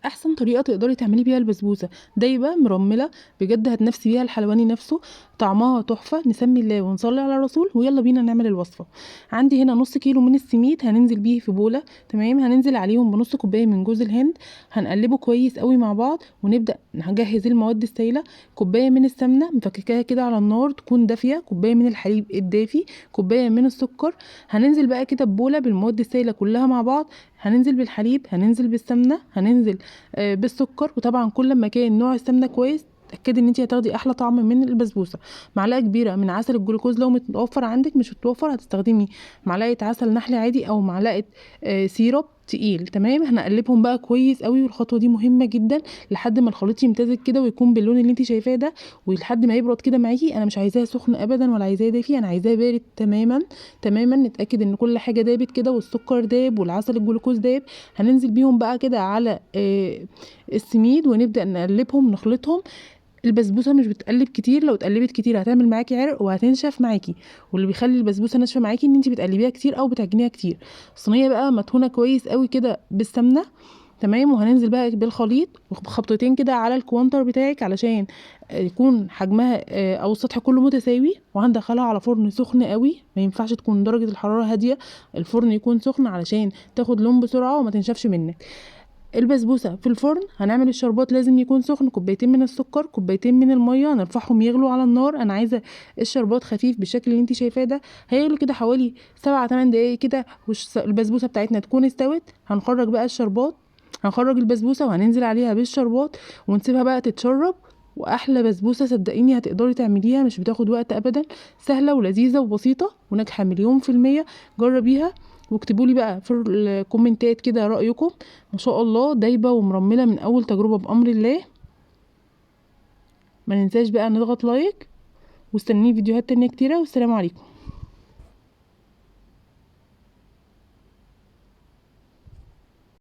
احسن طريقه تقدري تعملي بيها البسبوسه دايبه مرمله، بجد هتنافسي بيها الحلواني نفسه، طعمها تحفة. نسمي الله ونصلي على الرسول ويلا بينا نعمل الوصفة. عندي هنا نص كيلو من السميد هننزل بيه في بوله، تمام. هننزل عليهم بنص كوباية من جوز الهند، هنقلبه كويس قوي مع بعض ونبدا نجهز المواد السائلة. كوباية من السمنة مفككاها كده على النار تكون دافيه، كوباية من الحليب الدافي، كوباية من السكر. هننزل بقى كده ببوله بالمواد السائلة كلها مع بعض، هننزل بالحليب، هننزل بالسمنه، هننزل بالسكر. وطبعا كل ما كان نوع السمنة كويس اتاكدي ان انت هتاخدي احلى طعم من البسبوسه. معلقه كبيرة من عسل الجلوكوز لو متوفر عندك، مش متوفر هتستخدمي معلقه عسل نحل عادي او معلقه syrup تقيل، تمام. هنقلبهم بقى كويس قوي، والخطوة دي مهمة جدا لحد ما الخليط يمتزج كده ويكون باللون اللي انت شايفاه ده، ولحد ما يبرد كده معاكي. انا مش عايزاه سخن ابدا ولا عايزاه دافي، انا عايزاه بارد تماما تماما. نتاكد ان كل حاجة دابت كده، والسكر داب والعسل الجلوكوز داب. هننزل بيهم بقى كده على السميد ونبدا نقلبهم نخلطهم. البسبوسه مش بتقلب كتير، لو اتقلبت كتير هتعمل معاكي عرق وهتنشف معاكي، واللي بيخلي البسبوسه ناشفة معاكي ان انتي بتقلبيها كتير او بتعجنيها كتير. الصينية بقى مدهونه كويس قوي كده بالسمنه، تمام. وهننزل بقى بالخليط وخبطتين كده على الكوانتر بتاعك علشان يكون حجمها او السطح كله متساوي. وهندخلها على فرن سخن قوي، ما ينفعش تكون درجه الحرارة هادية، الفرن يكون سخن علشان تاخد لون بسرعة وما تنشفش منك. البسبوسه في الفرن هنعمل الشربات لازم يكون سخن، كوبايتين من السكر، كوبايتين من المية، هنرفعهم يغلوا على النار. انا عايزه الشربات خفيف بالشكل اللي انت شايفاه ده، هيغلو كده حوالي 7-8 دقايق كده والبسبوسه بتاعتنا تكون استوت. هنخرج بقى الشربات، هنخرج البسبوسه وهننزل عليها بالشربات ونسيبها بقى تتشرب. واحلى بسبوسه صدقيني هتقدري تعمليها، مش بتاخد وقت ابدا، سهلة ولذيذه وبسيطة وناجحة 1,000,000%. جربيها واكتبوا لي بقى في الكومنتات كده رايكم. ما شاء الله دايبه ومرمله من اول تجربه بامر الله. ما ننساش بقى نضغط like، واستنوني فيديوهات تانية كتيرة، والسلام عليكم.